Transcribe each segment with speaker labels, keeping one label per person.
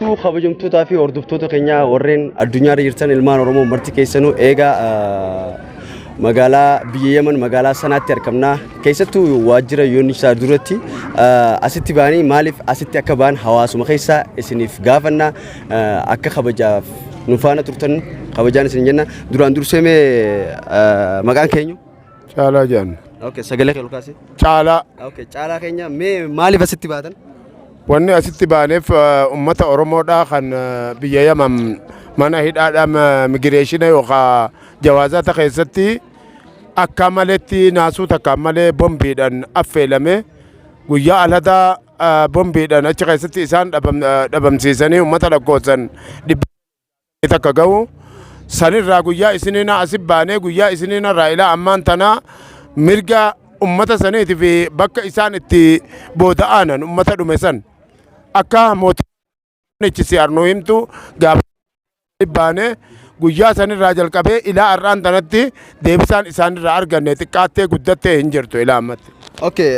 Speaker 1: Kabajamtootaa fi hordoftoota keenyaa warreen addunyaarra jirtan, ilmaan Oromoo marti keessanuu, eegaa magaalaa biyya Yemen magaalaa sanaatti argamna. Keessattuu waajjira UNHCR duratti asitti ba'anii, maaliif asitti akka ba'an hawaasuma keessaa isiniif gaafanna. Akka kabajaaf nu faana turtan kabajaan isin jenna. Duraan dursee mee maqaan keenyu?
Speaker 2: Caalaa jedhan.
Speaker 1: Okay, sagalee kee ol kaasi.
Speaker 2: Caalaa.
Speaker 1: Okay, Caalaa keenya, mee maaliif asitti baatan?
Speaker 2: Wanni asitti baaneef uummata Oromoodhaa kan biyya Yaman mana hidhaadhaa immigration yookaan jawaazata keessatti akka maletti naasuu takka malee bombiidhaan affeelame, guyyaa alhadaa bombiidhaan achi keessatti isaan dhabamsiisanii uummata lakkoofsan 100 ga'u. Sanirraa guyyaa isiniina asi baanee, guyyaa isiniina irraa ilaa ammaan tana mirga ummata saniitii fi bakka isaan itti booda'aanan ummata dhume san akka mootummaan si arnuu himtu gaafa baane. Guyyaa sanirraa jalqabee ilaa har'aan tanatti deebisaan isaanirraa arganne xiqqaattee guddattee hin jirtu ilaa ammatti.
Speaker 1: Okay,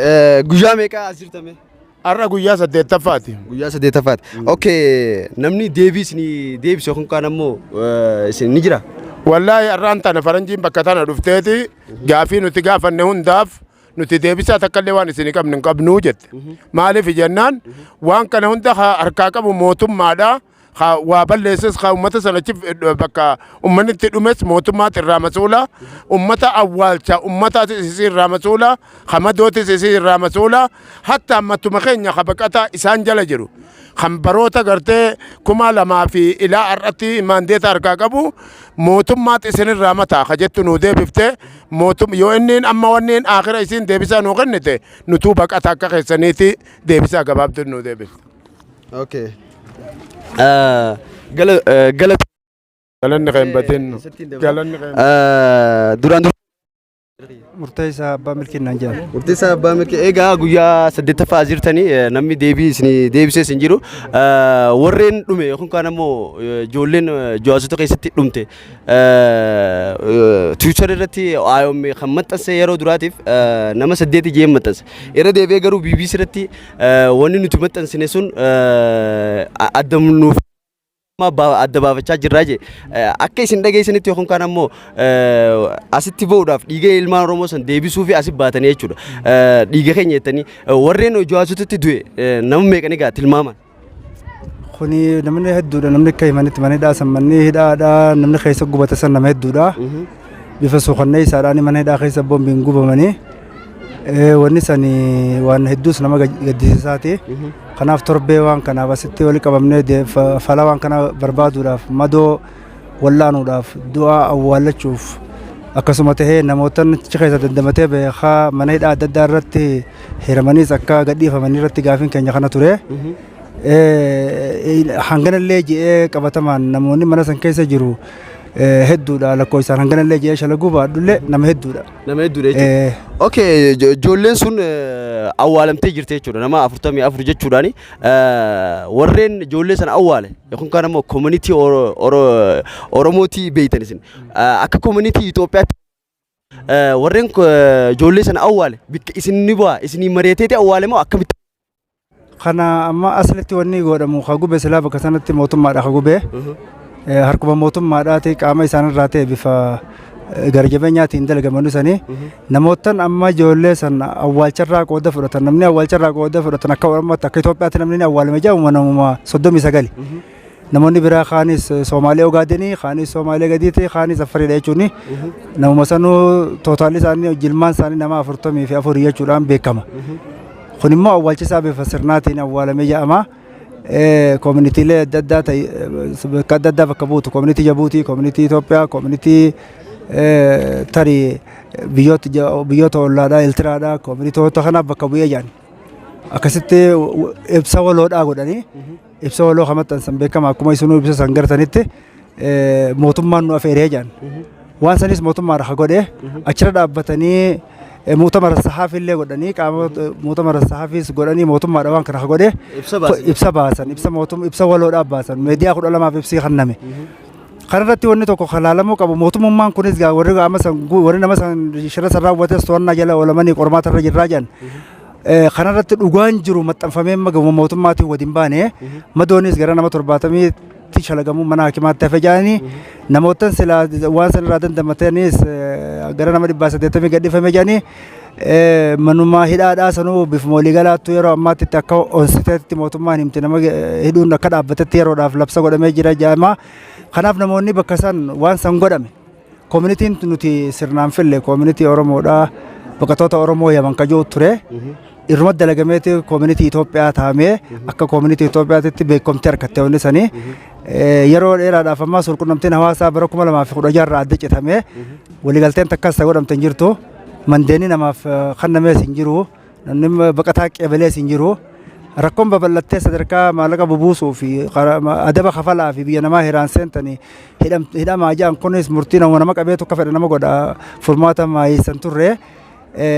Speaker 1: guyyaa meeqa as jirtame?
Speaker 2: Har'a guyyaa saddeettaffaati.
Speaker 1: Guyyaa saddeettaffaati. Okay, namni deebii isinii deebisu yookaan kaan ammoo isin ni jira?
Speaker 2: Wallaahi, har'aan tana faranjiin bakka tana dhufteeti gaafii nuti gaafanne hundaaf nuti deebisaa takkallee waan isin qabnu hin qabnuu jette. Maaliif jennaan, waan kana hunda harkaa qabu mootummaadha. Ka waa balleesses, ka uummata sana achi bakka uummanni itti dhumes mootummaatu irraa masuula. Uummata awwaalcha uummataatu isii irraa masuula. Ka madootis isii irraa masuula. Hatta ammatuma keenya ka baqataa isaan jala jiru. Kan baroota gartee 2000 fi ilaa har'atti maandeeta harkaa qabu mootummaatu isinirraa mataa ka jettu nuu deebifte. Mootum yoo inni amma wanni akira isiin deebisaa nuu kennite, nutuu baqata akka keessaniiti deebisaa gabaabduu nuu deebifte.
Speaker 1: Okay. Gala gala
Speaker 2: Galanni kan hin badin. Galanni kan
Speaker 1: Duraan dura.
Speaker 3: Murteessaa Abbaa Milkinnaan jedhama.
Speaker 1: Murteessaa Abbaa Milkii, egaa guyyaa saddeettaffaa as jirtanii, namni deebii isinii deebisee isin jiru. Warreen dhume yookaan kaan ammoo ijoolleen jawaazota keessatti dhumte, Twitter irratti IOM kan maxxanse yeroo duraatiif nama saddeeti jeen maxxanse. Irra deebi'ee garuu BBC irratti wanni nuti maxxansine sun adda nuuf adda baafachaa jirraa jee. Akka isin dhageessanitti yookaan kaan ammoo asitti ba'uudhaaf dhiiga ilmaan Oromoo san deebisuu fi asi baatanii jechuudha. Dhiiga keenya jettanii, warreen jawaazotatti du'e nama meeqani gaa tilmaaman?
Speaker 3: Kuni namni hedduudha. Namni akka himanitti mana hidhaa san, manni hidhaadha, namni keessa gubate san nama hedduudha. Bifa suukanneessaadhaan mana hidhaa keessa boombiin gubamanii. Wanni sani waan hedduus nama gaddisiisaati. Kanaaf torbee waan kanaaf asitti wali qabamnee fala waan kana barbaaduudhaaf, madoo wallaanuudhaaf, du'aa awwaallachuuf, akkasuma tahee namoota achi keessa dandamatee beekaa mana hidhaa adda addaa irratti hiramaniis akka gadhiifamanii irratti gaafiin keenya kana ture. Hanganallee je'ee qabatamaan namoonni mana san keessa jiru hedduudha, lakkoofsaan hanganallee je'ee shalaguu baadhullee nama hedduudha.
Speaker 1: Nama hedduudha jechuudha. Okay, ijoolleen sun awwaalamtee jirti jechuudha. Nama 44 jechuudhaani. Warreen ijoollee sana awwaale yookaan kaan ammoo community Oromootii beeytan isin. Akka community Itoophiyaatti warreen ijoollee sana awwaale bikka isin ni bu'aa isinii mareeteeti awwaale moo akkamitti?
Speaker 3: Kana amma aslitti wanni godhamu ka gube silaa bakka sanatti mootummaadha ka gube. Harkuma mootummaadhaati, qaama isaanirraa ta'e bifa gara jabeenyaatiin dalagaman sanii. Namootan amma ijoollee san awwaalcharraa qooda fudhatan, namni awwaalcharraa qooda fudhatan akka Oromootti, akka Itoophiyaatti namni ni awwaalame jedhamu namuma 39. Namoonni biraa kaanis Somaalee Ogaadenii, kaanis Somaalee gadiiti, kaanis Affaridha jechuun namuma sanuu total isaanii jilmaan isaanii nama 44 jechuudhaan beekama. Kun immoo awwaalchisaa bifa sirnaatiin awwaalamee jedhama. Communitylee adda addaa ta'e bakka adda addaa bakka buutu, community Jabuutii, community Itoophiyaa, community tarii biyyoota ollaadhaa, Eeltiraadhaa, communityoota kanaaf bakka bu'ee jedhan. Akkasitti ibsa waloodhaa godhanii ibsa waloo kan maxxansan beekama. Akkuma isinuu ibsa san gartanitti mootummaan nu afeeree jedhan. Waan sanis mootummaadha ka godhe. Achirra dhaabbatanii muutamara sahaafillee godhanii, qaama muutamara sahaafis godhanii, mootummaadha waan kana ka godhe.
Speaker 1: Ibsa baasan.
Speaker 3: Ibsa baasan, ibsa mootum ibsa waloodhaa baasan, miidiyaa 12f ibsii kenname. Kanarratti wanni tokko kan laalamuu qabu, mootummaan kunis gaa warri qaama san warri nama san shira san raawwates to'annaa jala oolamanii qormaata irra jirraa jedhan. Kanarratti dhugaan jiru maxxanfamee amma mootummaatiin waliin baane madoonis gara nama 70tti shalagamuu mana hakimaatti hafe jedhanii, namootan silaa waan sanarraa dandamatanis gara nama 180 gadhiifame jedhanii, manuma hidhaadhaa sanuu bifuma waliigalaattu yeroo ammaatti akka onsiteetti mootummaan himte, nama hidhuun akka dhaabbatetti yeroodhaaf labsa godhamee jira jedhama. Kanaaf namoonni bakka san waan san godhame, communityn nuti sirnaan fille community Oromoodhaa, baqattoota Oromoo Yaman kajoo ture. Irruma dalagameeti community Itoophiyaa taamee akka community Itoophiyaatitti beekamtii argatte wanni sanii. Yeroo dheeraadhaaf ammaas walqunnamtiin hawaasaa bara 2016 irraa adda citamee waliigalteen takkas godhamte hin jirtu. Mandeenni namaaf kennamees hin jiru. Namni baqataa qeebalees hin jiru. Rakkoon babal'attee sadarkaa maallaqa bubuusuu fi adaba kafalaa fi biyya namaa hiraan seentanii hidhamaa jiran kunis murtii nama qabeetu akka fedha nama godha, furmaata maayisan turre.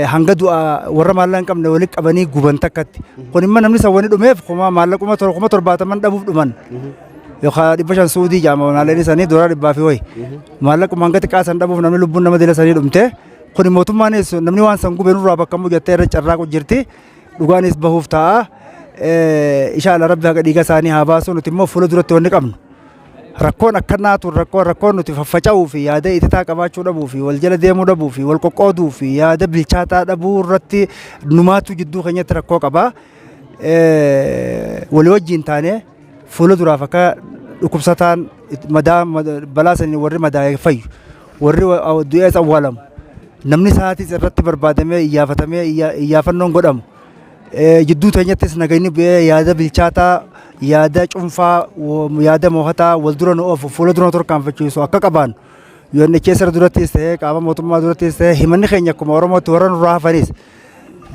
Speaker 3: Hanga du'a warra maallaqa hin qabne walitti qabanii guban takkatti. Kun immoo namni san wani dhumeef kuma maallaquma 70,000 dhabuuf dhuman. Yookaan 500 suudii jaama maallaqni isaanii doolaara dhibbaa fi wayi. Maallaquma hanga xiqqaa san dhabuuf namni lubbuun nama dila sanii dhumte. Kun mootummaanis namni waan san gube nurraa bakka immoo jettee irra carraaqu jirti. Dhugaanis bahuuf ta'a. Inshaalla Rabbi haqa dhiiga isaanii haa baasu, nuti immoo fuula duratti wanni qabnu. Rakkoon akkanaatu rakkoon nuti faffaca'uu fi yaada ititaa qabaachuu dhabuu fi wal jala deemuu dhabuu fi wal qoqqooduu fi yaada bilchaataa dhabuu irratti numaatu jidduu keenyatti rakkoo qaba. Walii wajjin taanee fuula duraaf akka dhukkubsataan madaa balaa sanii warri madaa'e fayyu, warri du'ees awwaalamu, namni sa'aatis irratti barbaadamee iyyaafatamee iyyaafannoon godhamu. Jidduu teenyattis nagayni bu'ee yaada bilchaataa, yaada cuunfaa, yaada mo'ataa wal dura nu oofu, fuula dura nu tarkaanfachiisu akka qabaannu UNHCR durattis ta'ee qaama mootummaa durattis ta'ee himanni keenya akkuma Oromootti warra nurraa hafanis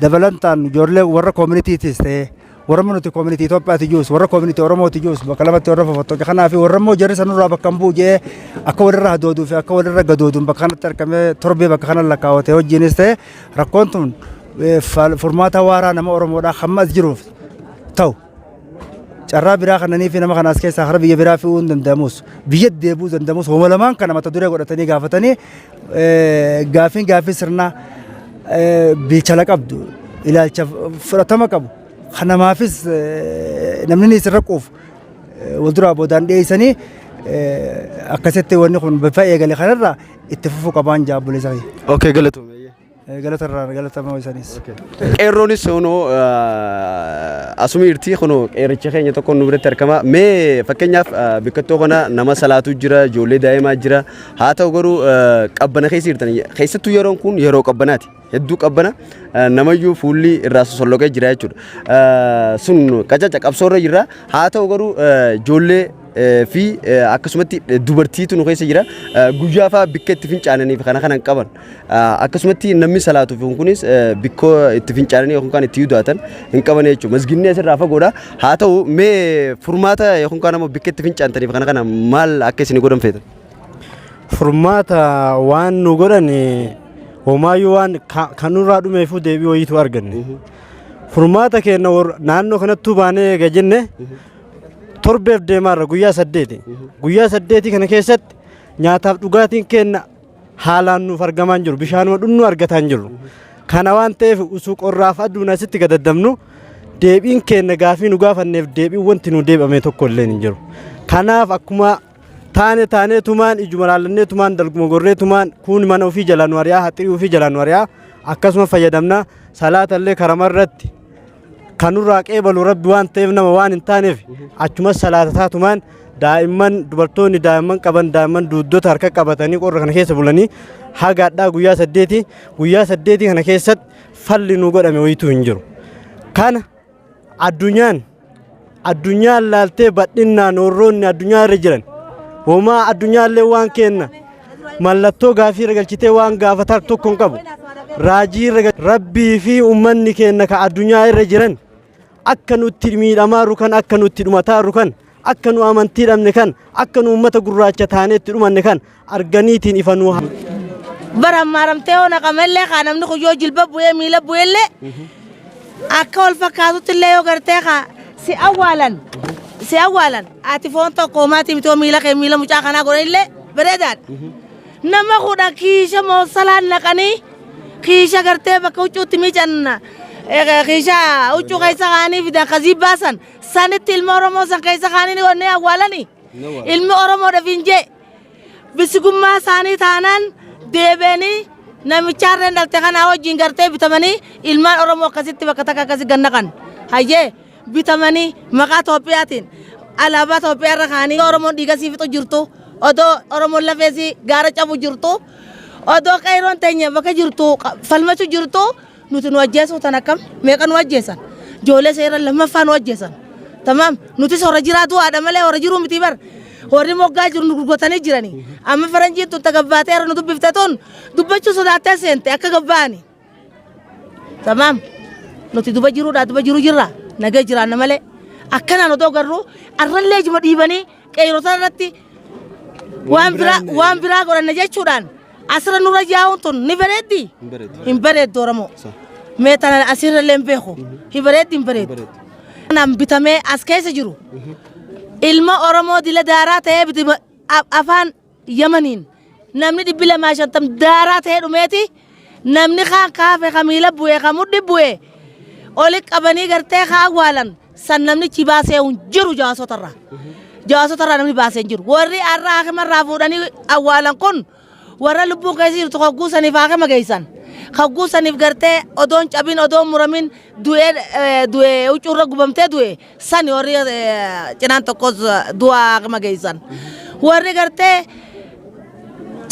Speaker 3: dabalataan ijoollee warra communitytis ta'ee warra nuti community Itoophiyaati jirus, warra community Oromooti jirus, bakka lamatti warra fofottoote. Kanaaf warra immoo jarri sanurraa bakka hin bu'u jee akka walirra hadooduu fi akka walirra gadooduun bakka kanatti argamee torbee bakka kana lakkaawwate wajjinis ta'e rakkoon tun furmaata waaraa nama Oromoodhaa hamma as jiruuf ta'u carraa biraa kananii fi nama kanaas keessaa hara biyya biraa fi'uu hin danda'amus, biyya deebi'uu danda'amus, homa lamaan kana mata duree godhatanii gaafatanii gaafiin gaafii sirnaa bilchala qabdu, ilaalcha fudhatama qabu kan namaafis namni ni sirra quufu wal duraa boodaan dhiyeessanii akkasitti wanni kun bifa eegale kanarraa itti fufuu qabaan jaabbolee isaa.
Speaker 1: Okay, galatoomee.
Speaker 3: Galatarraa galatamoo isanis.
Speaker 1: Qeerroonis kunoo asuma jirti, kunoo qeerricha keenya tokko nu biratti argama. Mee fakkeenyaaf bikkattoo kana nama salaatu jira, ijoollee daa'imaa jira. Haa ta'u garuu qabbana keessa jirtan. Keessattuu yeroon kun yeroo qabbanaati. Hedduu qabbana, namayyuu fuulli irraa sosolloqee jira jechuudha. Sun qacaca qabsoorra jira. Haa ta'u garuu ijoollee fi akkasumatti dubartiitu nu keessa jira. Guyyaa fa'aa bikka itti fincaananii fi kana kana hin qaban. Akkasumatti namni salaatuuf kunis bikkoo itti fincaananii yookaan kan itti yudaatan hin qaban jechuudha. Masginni asirraa fagoodha. Haa ta'u mee furmaata yookaan kan ammoo bikka itti fincaantaniif kana kana maal akka isin godhan feetan?
Speaker 4: Furmaata waan nu godhan homaayyuu waan kan nurraa dhumeefuu deebii wayiitu arganne. Furmaata keenya naannoo kanattuu baanee eega jenne torbeef deemaarra guyyaa 8. Guyyaa 8 kana keessatti nyaataaf dhugaatiin keenya haalaan nuuf argamaa hin jiru. Bishaanuma dhugnu argataa hin jirru. Kana waan ta'eef usuu qorraaf aduun asitti gadaddamnu deebiin keenya gaafii nu gaafanneef deebiin wanti nu deebame tokko illee hin jiru. Kanaaf akkuma taane taanee tumaan ijuma laallannee tumaan dalguma gorree tumaan kun mana ofii jalaa nu ari'aa, haxirii ofii jalaa nu ari'aa, akkasuma fayyadamna. Salaata illee karamarratti kan nurraa qeebalu Rabbi waan ta'eef nama waan hin taaneef achumas salaata taatumaan daa'imman, dubartoonni daa'imman qaban, daa'imman duuddota harka qabatanii qorra kana keessa bulanii hagaadhaa guyyaa 8. Guyyaa 8 kana keessatti falli nu godhame wayituu hin jiru. Kana addunyaan laaltee badhinnaan warroonni addunyaa irra jiran homaa addunyaallee waan kenna mallattoo gaafii irra galchitee waan gaafataa tokko hin qabu. Raajii irra Rabbii fi uummanni keenya ka addunyaa irra jiran akka nutti miidhamaaru kan, akka nutti dhumataaru kan, akka nu amantii dhabne kan, akka nu uummata gurraacha taanee itti dhumanne kan arganiitiin ifa nu
Speaker 5: Bara maaramtee yoo naqamellee kaa namni kun yoo jilba bu'ee miila bu'ellee akka wal fakkaatutti illee yoo gartee kaa si awwaalan, si awwaalan, ati foon tokko homaatii miti, yoo miila kee miila mucaa kanaa godhan illee bareedaadha. Nama 10 kiisha moosalaan naqanii kiisha gartee bakka huccuutti miican. Kiishaa huccuu keessa kaanii fidan kasii baasan sanitti ilma Oromoo san keessa kaanii ni onnee awwaalani. Ilmi Oromoodhaaf hin jee bisigummaa isaanii taanaan deebi'anii namicha harreen dhalte kanaa wajjin gartee bitamanii ilmaan Oromoo akkasitti bakka takka akkasi gannaqan. Hayyee bitamanii maqaa Itoophiyaatiin alaabaa Itoophiyaa irra kaanii Oromoon dhiiga sii fixu jirtu, odoo Oromoon lafeesii gaara cabu jirtu, odoo qeeroon teenya bakka jirtu falmachuu jirtu, nuti nu ajjeesuu tan akkam meeqa nu ajjeesan? Ijoollee seera lammaffaa nu ajjeesan. Tamaam, nutis warra jiraatu haadha malee warra jiruu miti bar. Warri moggaa jiru nu gurguratanii jirani. Amma faranjiin tun tagabbaatee har'a nu dubbifte tun dubbachuu sodaattee seente akka gabbaani. Tamaam, nuti duba jiruudha duba jiru jirra nagee jiraanna malee akkanaan odoo garuu arrallee jima dhiibanii qeerota irratti waan biraa godhanna jechuudhaan asirra nurra yaa'uun tun ni bareeddi? Hin bareeddu Oromoo. Mee tana asirra illee hin beeku. Hin bareeddi, hin bareeddu. Kanaan bitamee as keessa jiru ilma Oromoo dila daaraa ta'ee bitama afaan Yamaniin namni 250 daaraa ta'ee dhumeeti, namni kaan kaafe ka miila bu'ee ka mudhi bu'ee oli qabanii gartee ka awwaalan san namnichi baasee hin jiru jaasotarraa. Jaasotarraa namni baasee hin jiru. Warri har'a hakimarraa fuudhanii awwaalan kun warra lubbuun keessa jirtu hogguu saniif hakima geessan. Hogguu saniif gartee odoon cabin odoon muramin du'ee du'ee huccuurra gubamtee du'e sani warri cinaan tokkos du'a hakima geessan. Warri gartee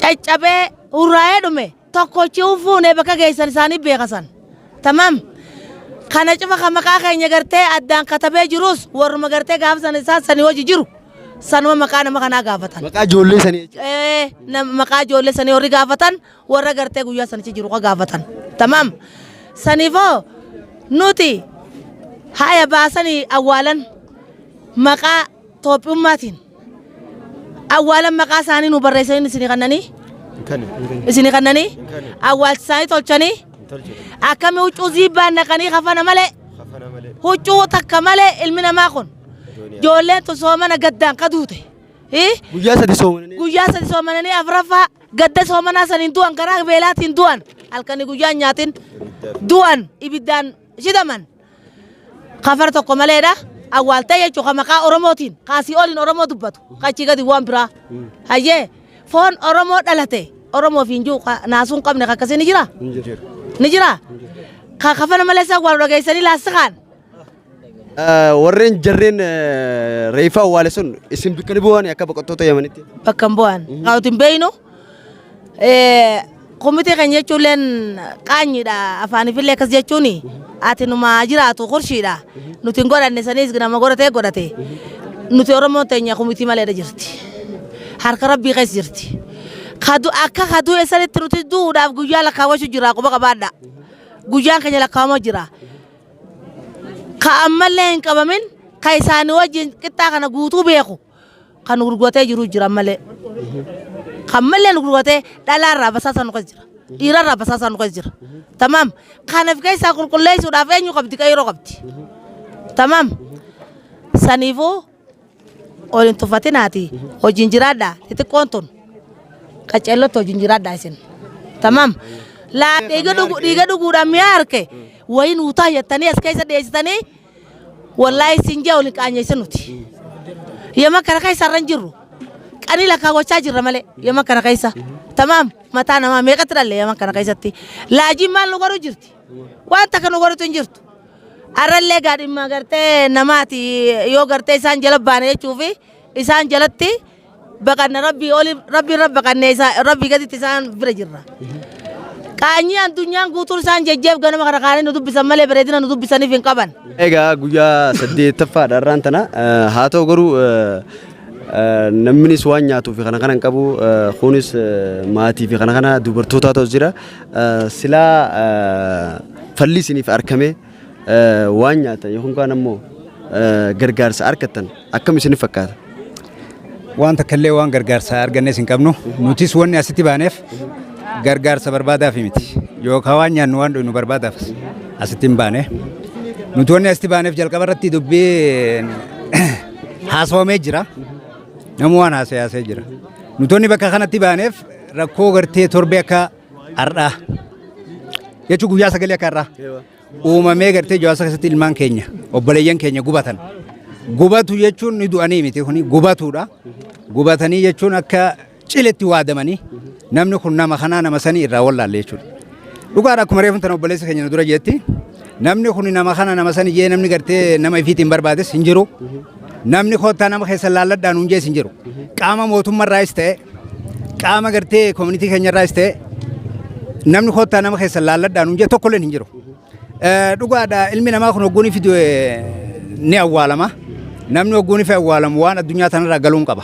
Speaker 5: caccabee hurraa'ee dhume tokkochi fuunee bakka geessan isaanii beekasan. Tamaam. Kana cufa kan maqaa keenya gartee addaan katabee jirus warruma gartee gaafa sana isaan sanii hojii jiru sanuma maqaa nama kanaa gaafatan.
Speaker 1: Maqaa ijoollee sanii jechuudha.
Speaker 5: Maqaa ijoollee sanii warri gaafatan warra gartee guyyaa sanichi jiru ka gaafatan. Tamaam. Saniifoo nuti haya baasanii awwaalan maqaa Itoophiyummaatiin awwaalan, maqaa isaanii nu barreessanii isinii kannanii awwaalchi isaanii tolchanii akkami huccuu ziibbaan naqanii kafana malee, huccuu takka malee ilmi namaa kun ijoolleen tun soomana gaddaan ka duute.
Speaker 1: Guyyaa 3 soomananii.
Speaker 5: Guyyaa 3 soomananii afuraffaa gadda soomanaa saniin du'an, karaa beelaatiin du'an, halkanii guyyaan nyaatin du'an, ibiddaan shidaman. Kafar tokko maleedha awwaaltee jechuun ka maqaa Oromootiin kaasii oliin Oromoo dubbatu kachii gadi waan biraa. Hayyee, foon Oromoo dhalate Oromoof hin jiru naasuu hin qabne akkasii ni jira? Ni jira? Ka kafana malee isa awwaalu dhageessanii laastikaan.
Speaker 1: Warreen jarreen reeffa awwaale sun isin bakka ni bu'an akka baqattoota Yamanitti?
Speaker 5: Bakka hin bu'an. Kan nuti hin beeknu komitee kan jechuulleen qaanyiidha, afaanifillee akkas jechuun ati numa jiraatu kurshiidha. Nuti hin godhanne, saniis nama godhatee godhate. Nuti Oromoon teenya komitii maleedha jirti. Harka Rabbii keessa jirti. Kadu akka kaduu eessanitti nuti du'uudhaaf guyyaa lakkaawwachuu jira, quba qabaadha. Guyyaan keenya lakkaawamaa jira. Ka ammallee hin qabamin ka isaanii wajjin qixxaa kana guutuu beeku kan nu gurguratee jiru jira malee. Kan mallee nu gurguratee dhalaarraa basaasaa nu keessa jira. Dhiirarraa basaasaa nu keessa jira. Tamaam. Kanaaf keessaa qulqulleessuudhaaf eenyu qabdi? Qeeroo qabdi. Tamaam. Saniifuu ol hin tuffatinaati hojiin jiraadha, xixiqqoon tun qaceellotti hojiin jiraadha isin. Tamaam. Laa dhiiga dhugu dhiiga dhuguudhaan mi'a harke wayii nuutaa jettanii as keessa dhiyeessitanii wallaahi isin jee ol hin qaanyeessin nuti. Yema kana keessa irra hin jirru. Qanii lakkaawwachaa jirra malee yema kana keessa. Tamaam, mataa namaa meeqatti dhalle yema kana keessatti. Laajiin maal nu godhu jirti? Waan takka nu godhutu hin jirtu. Arrallee gaadhimma gartee namaati yoo gartee isaan jala baane jechuufi isaan jalatti baqanna, rabbii oli rabbii irra baqanne isaa rabbii gaditti isaan bira jirra. Qaanyii addunyaan guutuun isaan jejjeef ganama kana kaanii nu dubbisan malee bareedina nu dubbisaniif hin qaban.
Speaker 1: Egaa guyyaa saddeettaffaadha irraan tana. Haa ta'u garuu namnis waan nyaatuu fi kana kana hin qabu, kunis maatii fi kana kana dubartootaa ta'us jira. Silaa falli isiniif argame waan nyaatan yookaan kaan ammoo gargaarsa argattan akkam isiniif fakkaata?
Speaker 6: Waan takka illee waan gargaarsa argannes hin qabnu. Nutis wanni asitti baaneef gargaarsa barbaadaaf miti. Yookaan waan nyaannu waan dhugnu barbaadaaf asitti hin baane. Nuti wanni asitti baaneef jalqaba irratti dubbii haasawamee jira. Namni waan haasa'e haasa'ee jira. Nuti wanni bakka kanatti baaneef rakkoo gartee torbee akka har'aa Jechuun guyyaa sagalee akka irraa uumamee gartee jawaasa keessatti ilmaan keenya obboleeyyan keenya gubatan. Gubatu jechuun ni du'anii miti, kuni gubatuudha. Gubatanii jechuun akka ciletti waadamanii namni kun nama kanaa nama sanii irraa wallaalle jechuudha. Dhugaadha, akkuma reefu tana obboleessa keenya nu dura jetti, namni kun nama kana nama sanii jee namni gartee nama ifiitiin barbaades hin jiru. Namni kottaa nama keessa laalladhaan hun jees hin jiru. Qaama mootummaarraayis ta'e, qaama gartee community keenyarraayis ta'e, namni kottaa nama keessa laalladhaan hun jee tokkolleen hin jiru. Dhugaadha, ilmi namaa kun hogguun ifi ni awwaalama. Namni hogguun ifi awwaalamu waan addunyaa tanarraa galuun qaba.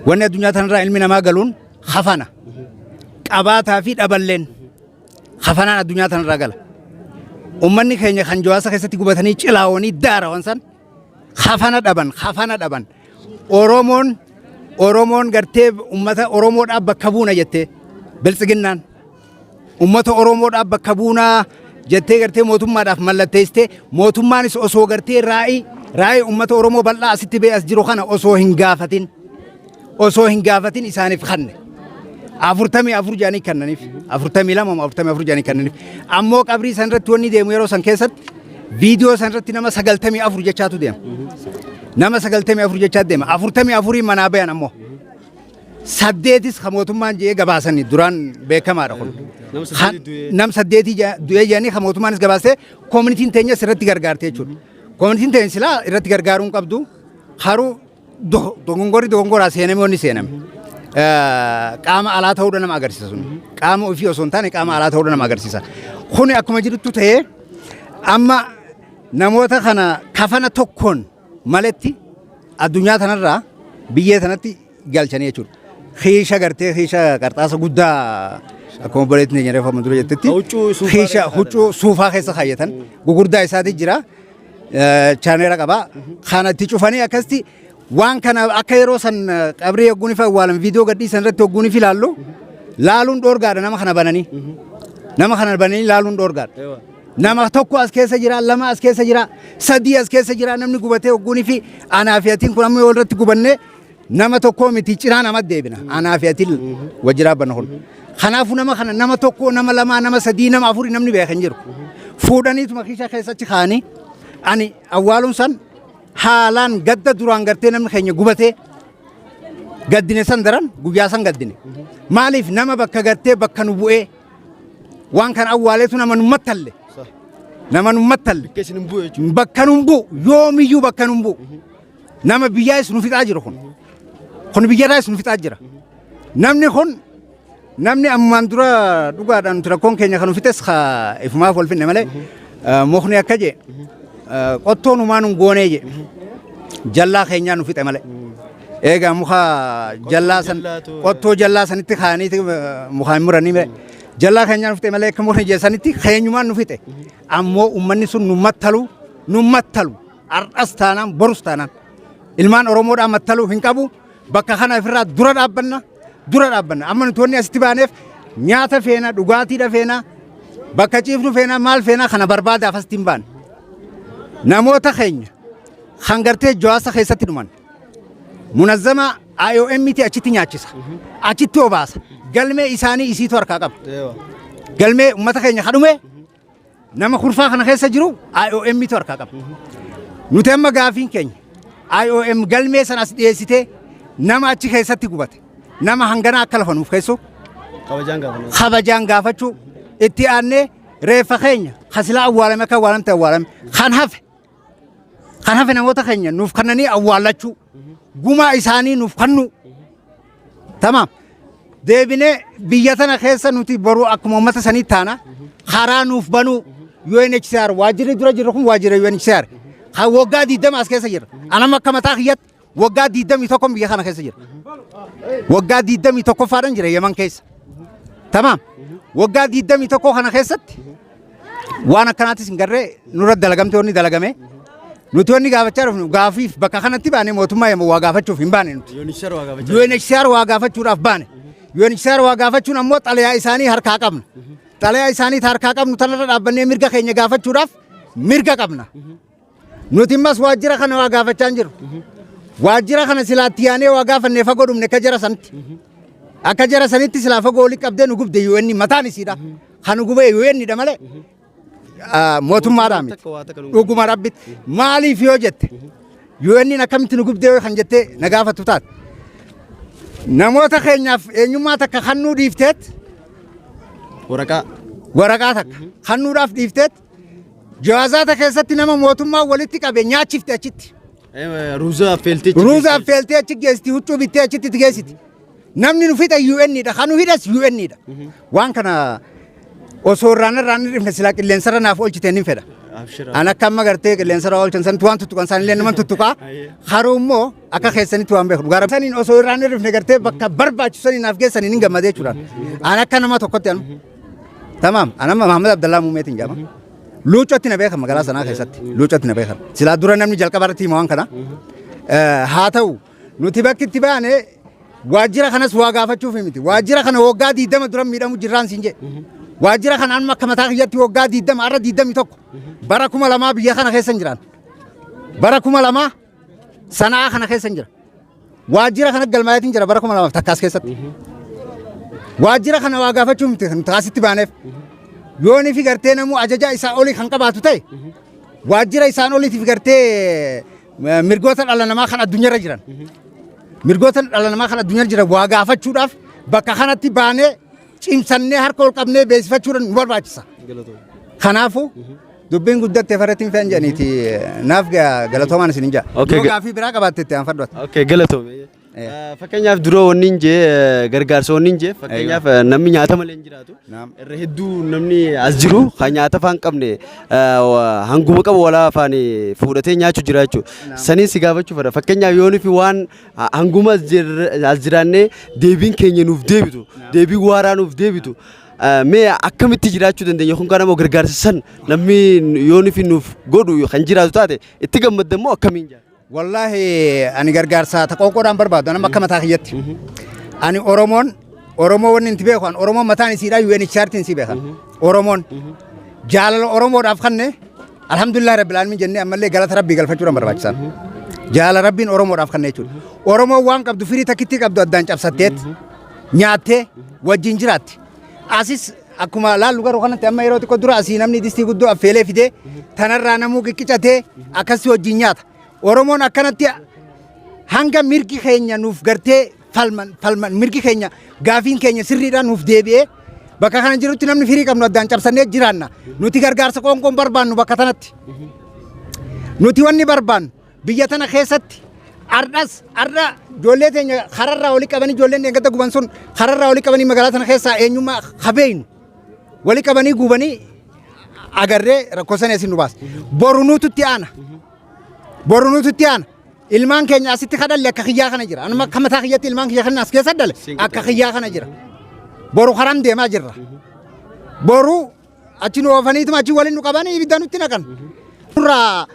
Speaker 6: Wanni addunyaa tanarraa ilmi namaa galuun kafana. Qabaataa fi dhaballeen kafanaan addunyaa tanarraa gala. Uummanni keenya kan jawaasa keessatti gubatanii cilaawanii daarawan san kafana dhaban, kafana dhaban. Oromoon gartee uummata Oromoodhaaf bakka buuna jettee, biltsiginnaan uummata Oromoodhaaf bakka buunaa jettee gartee mootummaadhaaf mallatteessitee, mootummaanis osoo gartee raa'ii uummata Oromoo bal'aa asitti ba'e as jiru kana osoo hin gaafatin isaaniif kanne. 44 jaanii kennaniif, 42 moo 44 jaanii kennaniif. Ammoo qabrii san irratti wanni deemu yeroo san keessatti viidiyoo san irratti nama 94 jechaatu deema. Nama 94 jechaatu deema. 44 manaa bayan, ammoo saddeetis ka mootummaan jedhee gabaasanii duraan beekamaadha kun. Nam saddeetii du'ee jedhanii ka mootummaanis gabaasee communityn teenyas irratti gargaarte jechuudha. Communityn teenya silaa irratti gargaaruu hin qabdu. Haruu dogongorri dogongoraa seename, wanni seename. Qaama alaa ta'uudha nama agarsiisa sun. Qaama ofii osoo hin taane qaama alaa ta'uudha nama agarsiisa. Kuni akkuma jirutti ta'ee, amma namoota kana kafana tokkoon maletti addunyaa tanarraa biyyee tanatti galchanii jechuudha. Kiisha gartee kiisha qarxaasa guddaa, akkuma obboleettiin keenya reefu amma dura jettetti, kiisha huccuu suufaa keessa kaayyatan gugurdaa isaati jira. Chaaneera qaba. Kana itti cufanii akkasitti waan kana akka yeroo san qabrii hogguun ifa awwaalan viidiyoo gadhiisan irratti hogguun ifi ilaallu, laaluun dhoorgaadha nama kana bananii. Nama kana bananii laaluun dhoorgaadha. Nama tokko as keessa jira, lama as keessa jira, sadii as keessa jira. Namni gubatee hogguunii fi anaa fi atiin kun amma yoo irratti gubannee nama tokko miti, cinaa nama deebina. Anaa fi atiin wajji dhaabbanna kun. Kanaafuu nama kana nama tokko, nama lama, nama sadii, nama afurii namni beekan hin jiru. Fuudhaniituma kiisha keessa achi kaa'anii ani awwaaluun san haalaan gadda duraan gartee namni keenya gubatee gaddine san daran guyyaa san gaddine. Maaliif nama bakka gartee bakka nu bu'ee waan kana awwaaleetu nama nu mattalle. Nama nu mattalle. Bakka nu bu'u, yoomiyyuu bakka nu bu'u. Nama biyyaas nu fixaa jiru kun. Kun biyyarraas nu fixaa jira. Namni kun namni ammaan dura dhugaadhaan nuti rakkoon keenya kan nu fixes ifumaaf wal finne malee, mukni akka jee qottoon humaa nun goonee jee, jallaa keenyaa nu fixe malee. Egaa muka jallaa san qottoo jallaa sanitti kaa'anii mukaan muranii malee, jallaa keenyaa nu fixe malee, akka mukni jee sanitti keenyumaan nu fixe. Ammoo uummanni sun nu mattalu, nu mattalu, har'as taanaan borus taanaan ilmaan Oromoodhaan mattaluu hin qabu. Bakka kana ofirraa dura dhaabbanna, dura dhaabbanna. Amma nuti wanni asitti baaneef nyaata feena, dhugaatiidha feena, bakka ciifnu feena, maal feena, kana barbaadaaf asitti hin baane. Namoota keenya kan gartee jawaasa keessatti dhuman munazzama IOM ti achitti nyaachisa, achitti obaasa. Galmee isaanii isiitu harkaa qaba. Galmee uummata keenya kadhume nama kurfaa kana keessa jiru IOM tu harkaa qaba. Nuti amma gaafiin keenya IOM galmee sana as dhiyeessitee nama achi keessatti gubate nama hangana akka lafa nuuf keessu kabajaan gaafachuu. Itti aannee reeffa keenya kasilaa awwaalame akka awwaalamte awwaalame, kan hafe namoota keenya nuuf kannanii awwaallachuu, gumaa isaanii nuuf kannu. Tamaam. Deebinee biyya tana keessa nuti boru akkuma uummata sanii taana, karaa nuuf banuu. UNHCR waajjirri dura jirru kun waajjira UNHCR kan waggaa 20 as keessa jira. Anam akka mataa kiyyatti waggaa 21 biyya kana keessa jira. Waggaa 21ffaadhaan jira Yemen keessa. Tamaam. Waggaa 21 kana keessatti waan akkanaatis hin garree nurra dalagamte wanni dalagame. Nuti wanni gaafachaa dhufnu gaafiif bakka kanatti baane, mootummaa Yemen waa gaafachuuf hin baane nuti. UNHCR waa gaafachuudhaaf baane. UNHCR waa gaafachuun ammoo xalayaa isaanii harkaa qabna. Xalayaa isaanii harkaa qabnu tanarra dhaabbannee mirga keenya gaafachuudhaaf mirga qabna. Nuti immas waajjira kana waa gaafachaa hin jiru. Waajjira kana silaatti yaanee waa gaafannee fagoo dhumne akka jara sanatti.
Speaker 7: Akka jara sanitti silaa fagoo olii qabdee nu gubde UN mataan isiidha. Kan nu gube UN dha malee mootummaadhaa miti. Dhuguma rabbitti. Maaliif yoo jette, UN akkamitti nu gubdee yoo kan jettee na gaafattu taate, namoota keenyaaf eenyummaa takka kannuu dhiifteet.
Speaker 1: Waraqaa.
Speaker 7: Waraqaa takka kannuudhaaf dhiifteet, jawaazaata keessatti nama mootummaa walitti qabe nyaachifte achitti.
Speaker 1: Ruuza affeeltee.
Speaker 7: Ruuza affeeltee achi geessiti, huccuu bittee achitti itti geessiti. Namni nu fixa UN dha, kan nu hidhas UN dha. Waan kana osoo irraan irraan hin dhifne silaa qilleensarra naaf oolchite ni fedha. An akka amma gartee qilleensarra oolchan sanatti waan tuttuqan isaanillee nama tuttuqaa. Haruu immoo akka keessanitti waan beeku. Dhugaa saniin osoo irraan hin dhifne gartee bakka barbaachisu saniin naaf geessaniin hin gammadee jechuudha. An akka nama tokkotti anu. Tamaam, an amma Mahammad Abdallaa Muumeetiin jedhama. Luuccootti na beekan magaalaa sanaa keessatti. Luuccootti na beekan. Silaa dura namni jalqaba irratti hima waan kana. Haa ta'u, nuti bakki itti baane waajjira kanas waa gaafachuuf miti. Waajjira kana waggaa 20 dura miidhamu jirraan siin jedhe. Waajjira kana amma akka mataa kiyyatti waggaa 20, har'a 21, bara 2000 biyya kana keessa hin jiraan. Bara 2000 sanaa kana keessa hin jira. Waajjira kana galmaayeetiin jira bara 2001 keessatti. Waajjira kana waa gaafachuu miti kan taasitti baaneef. Yoonii fi gartee namuu ajaja isaa olii kan qabaatu ta'e, waajjira isaan oliitiif gartee mirgoota dhala namaa kan addunyaarra jiran. Mirgoota dhala namaa kan addunyaarra jiran waa gaafachuudhaaf bakka kanatti baanee cimsannee harka ol qabnee beeksifachuudhaan nu barbaachisa. Kanaafuu dubbiin guddatte farratti hin fe'an jedhaniiti, naaf galatoomaan isin hin jedha.
Speaker 1: Okay,
Speaker 7: Yoo gaaffii biraa qabaatte itti aanfadhu ati.
Speaker 1: Okay, galatoome. Fakkeenyaaf dura wanni hin jee, gargaarsa wanni hin jee, fakkeenyaaf namni nyaata malee hin jiraatu. Irra hedduu namni as jiru kan nyaata afaan qabne hanguma qabu walaa afaan fuudhatee nyaachuu jira jechuudha. Saniin si gaafachuu fedha. Fakkeenyaaf yoonii fi waan hanguma as jiraannee deebiin keenya nuuf deebitu, deebii waaraa nuuf deebitu, mee akkamitti jiraachuu dandeenya? Kun kan ammoo gargaarsa san namni yoonii fi nuuf godhu kan jiraatu taate itti gammadda immoo akkamiin jiraata?
Speaker 7: Wallaahi ani gargaarsa taqooqoodhaan barbaadu nama akka mataa kiyyatti. Ani Oromoon Oromoo wanni inti beeku, an Oromoon mataan isiidhaa UNHCR tiin si beekan. Oromoon jaalala Oromoodhaaf kanne alhamdulillah rabbil aalamiin jennee ammallee galata rabbii galfachuudhaan barbaachisan. Jaalala rabbiin Oromoodhaaf kanne jechuudha. Oromoon waan qabdu firii takkittii qabdu addaan cabsatteet nyaattee wajjin jiraatti. Asis akkuma laallu garuu kanatti amma yeroo xiqqoo dura asii namni distii guddoo affeelee fidee tanarraa namuu qiqqicatee akkasii wajjin nyaata. Oromoon akkanatti hanga mirgi keenya nuuf gartee falman falman, mirgi keenya gaafiin keenya sirriidhaan nuuf deebi'ee bakka kana jirutti namni firii qabnu addaan cabsannee jiraanna. Nuti gargaarsa qoonqoon barbaannu bakka tanatti. Nuti wanni barbaannu biyya tana keessatti ardhas ardha ijoollee teenya kararraa olii qabanii, ijoolleen dheengadda guban sun kararraa olii qabanii magaalaa tana keessaa eenyummaa habeeynu walii qabanii gubanii agarree rakkoo sana isin nu baasa. Boru nuututti aana. Boru nuututti aana. Ilmaan keenya asitti kadhalle akka kiyyaa kana jira. Anuma akka mataa kiyyatti ilmaan kiyya kana as keessa dhale akka kiyyaa kana jira. Boru karam deemaa jirra. Boru achi nu oofaniituma achi waliin nu qabanii ibidda nutti naqan. Nurraa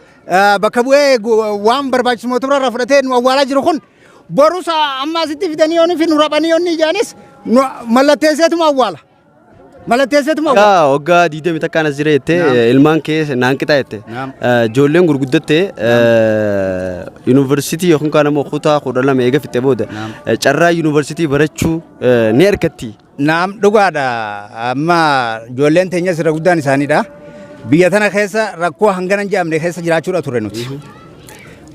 Speaker 7: bakka bu'ee waan barbaachisu mootummaa irraa fudhatee nu awwaalaa jiru kun borus amma asitti fidanii yoonni fi nu raphanii yoonni ijaanis mallatteesseetuma awwaala. Mallatteesseetuma awwaala.
Speaker 1: Waggaa waggaa 20 takkaan as jira jettee, ilmaan kee naan qixa jette. Ijoolleen gurguddatte yuunivarsiitii yookiin kaan immoo kutaa 12 eega fixxe booda carraa yuunivarsiitii barachuu ni argatti.
Speaker 7: Naam, dhugaadha. Amma ijoolleen teenyas irra guddaan isaaniidha. Biyya tana keessa rakkoo hangana hin jedhamne keessa jiraachuudha ture nuti.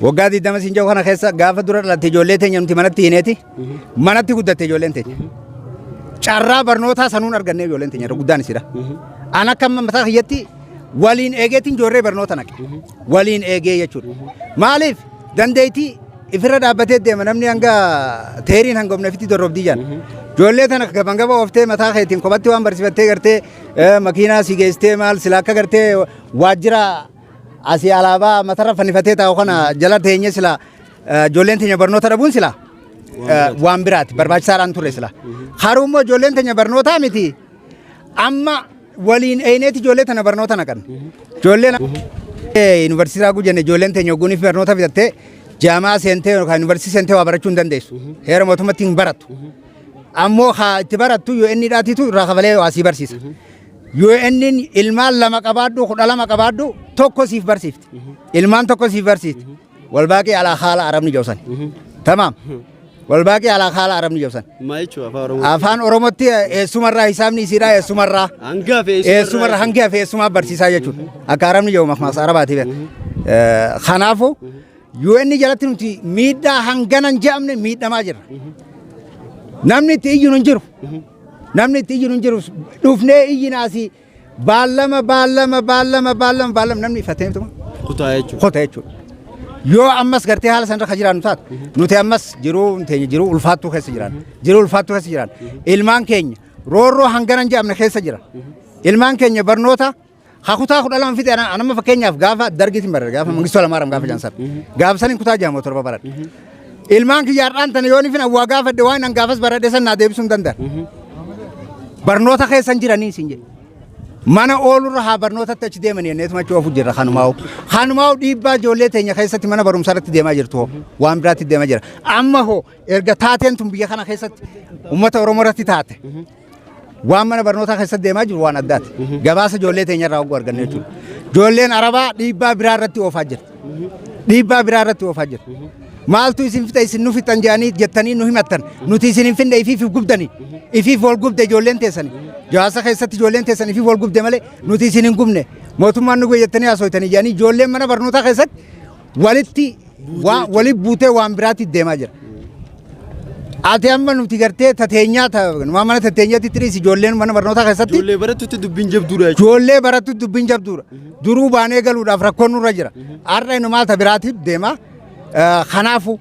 Speaker 7: Waggaa 20 siin jedhu kana keessa gaafa dura dhalatte ijoollee teenya nuti manatti hineeti. Manatti guddatte ijoolleen teenya. Carraa barnootaa sanuun arganne ijoolleen teenya irra guddaan isiidha. An akka amma mataa kiyyatti waliin eegeetiin ijoollee barnoota naqe. Waliin eegee jechuudha. Maaliif dandeettii ifirra dhaabbatee deema namni hanga teeriin hanga humna ofitti dorrobdii jaan. Ijoollee tana gaban gaba ooftee mataa keetiin kophatti waan barsiifattee gartee makiinaa si geessitee maal sila akka gartee waajjira asii alaabaa matarra fannifatee taa'u kana jala teenye sila ijoolleen teenya barnoota dhabuun sila waan biraati barbaachisaadhaan ture sila. Haruu immoo ijoolleen teenya barnootaa miti, amma waliin eeneeti ijoollee tana barnoota naqan. Ijoolleen yuunivarsiitii raaguu jenne, ijoolleen teenya ogguuniif barnoota fitattee jaamaa seentee yookaan yuunivarsiitii seentee waa barachuu hin dandeessu. Heera mootummatti hin barattu. Ammoo haa itti barattu UN dhaatiitu irraa kafalee waa sii barsiisa. UN ilmaan lama qabaadhu, 12 qabaadhu, tokko siif barsiifti. Ilmaan tokko siif barsiifti. Walbaaqii alaa haala arabni jawsan. Tamaam. Walbaaqii alaa haala Arabni jabsan.
Speaker 1: Maal jechuudha afaan Oromoo?
Speaker 7: Afaan Oromootti eessumarraa hisaabni isiidha eessumarraa.
Speaker 1: Hanga hafe
Speaker 7: Eessumarraa hangi hafe eessumaa barsiisaa jechuudha. Akka Arabni jedhu makmaaksa Arabaati beeka. Kanaafuu UN jalatti nuti miidhaa hangana hin je'amne miidhamaa jirra. Namni itti iyyinu hin jiru. Namni itti iyyinu hin jiru. Dhufnee iyyina asii baallama baallama baallama baallama baallama namni ifatee tuma
Speaker 1: Kutaa jechuudha.
Speaker 7: kota jechuudha. Yoo ammas gartee haala sanarra kan jiraannu taate nuti ammas jiruu teenya jiruu ulfaattuu keessa jiraan. Jiruu ulfaattuu keessa jiraan. Ilmaan keenya roorroo hangana hin je'amne keessa jira. Ilmaan keenya barnoota kutaa 12 fixe. Anamma fakkeenyaaf gaafa dargiitiin baradhe, gaafa Mangistuu Hayilamaariyaam, gaafa Jaansar. Gaafa saniin kutaa 6 moo 7 baradhe. Ilmaan kiyya har'aan tana yoo nifin awwaa gaafadhe waan an gaafas baradhe san naa deebisuu hin danda'an. Barnoota keessa hin jiranii isin jedhe. Mana oolurra haa barnootatti achi deemanii jenneetuma achi oofu jirra kanumaa'u. Kanumaa'u dhiibbaa ijoollee teenya keessatti mana barumsaa irratti deemaa jirtu hoo waan biraatti deemaa jira. Amma hoo erga taateen tun biyya kana keessatti uummata Oromoo irratti taate waan mana barnootaa keessatti deemaa jiru waan addaati. Gabaasa ijoollee teenya irraa hogguu arganne jechuudha. Ijoolleen Arabaa dhiibbaa biraa irratti oofaa jirti. Dhiibbaa biraa irratti oofaa jirti. Maaltu isin fixa, isin nu fixan jedhanii jettanii nu himattan. Nuti isin hin finne, ifiif gubdani. Ifiif wal gubde ijoolleen teessani. Jawaasa keessatti ijoolleen teessan ifiif wal gubde malee nuti isin hin gubne. Mootummaan nu gube jettanii haasofitanii jedhanii ijoolleen mana barnootaa keessatti walitti walitti buutee waan biraatti deemaa jira. Ati amma nuti gartee tateenyaa mana tateenyaatti tiriis ijoolleen mana barnootaa keessatti.
Speaker 1: Ijoollee barattutti dubbiin jabduudha jechuudha.
Speaker 7: Ijoollee barattutti dubbiin jabduudha. Duruu baanee galuudhaaf rakkoon nurra jira. Har'a inumaa ta biraatiif deema. Kanaafu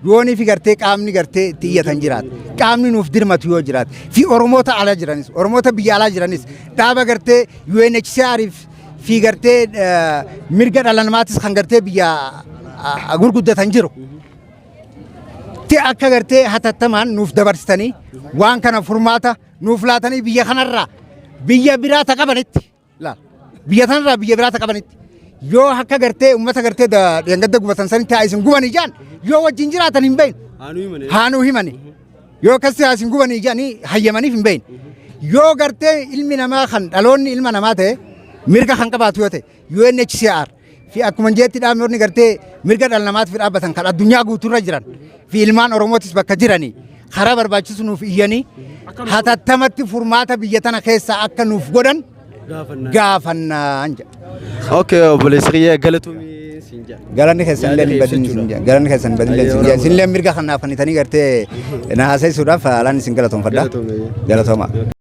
Speaker 7: yoonii fi gartee qaamni gartee itti iyyatan jiraate, qaamni nuuf dirmatu yoo jiraate fi Oromoota ala jiranis, Oromoota biyya alaa jiranis, dhaaba gartee UNHCR fi gartee mirga dhala namaatis kan gartee biyya gurguddatan jiru. Ti akka gartee hatattamaan nuuf dabarsitanii waan kana furmaata nuuf laatanii biyya kanarraa biyya biraa ta qabanitti laal, biyya kanarraa biyya biraa ta qabanitti yoo akka gartee uummata gartee dheengadda gubatan sanitti haa isin gubanii jaan yoo wajjin jiraatan hin beeknu. Haanuu himani. Yoo akkasii haa isin gubanii jaanii hayyamaniif hin beeknu. Yoo gartee ilmi namaa kan dhaloonni ilma namaa ta'e mirga kan qabaatu yoo ta'e UNHCR fi akkuma jeetti dhaabonni gartee mirga dhala namaatiif dhaabbatan kan addunyaa guutuurra jiran fi ilmaan Oromootis bakka jiranii karaa barbaachisu nuuf iyyanii hatattamatti furmaata biyya tana keessaa akka nuuf godhan gaafannaan jedha.
Speaker 1: Okay, obboleessi kiyya, galatoomii siin jedha.
Speaker 7: Galanni keessan illee hin badin isin jedha. Galanni keessan hin badin illee isin jedha. Isin illee mirga kanaaf kanitanii gartee na haasa'isuudhaaf haalaan isin galatoomfadha. Galatooma.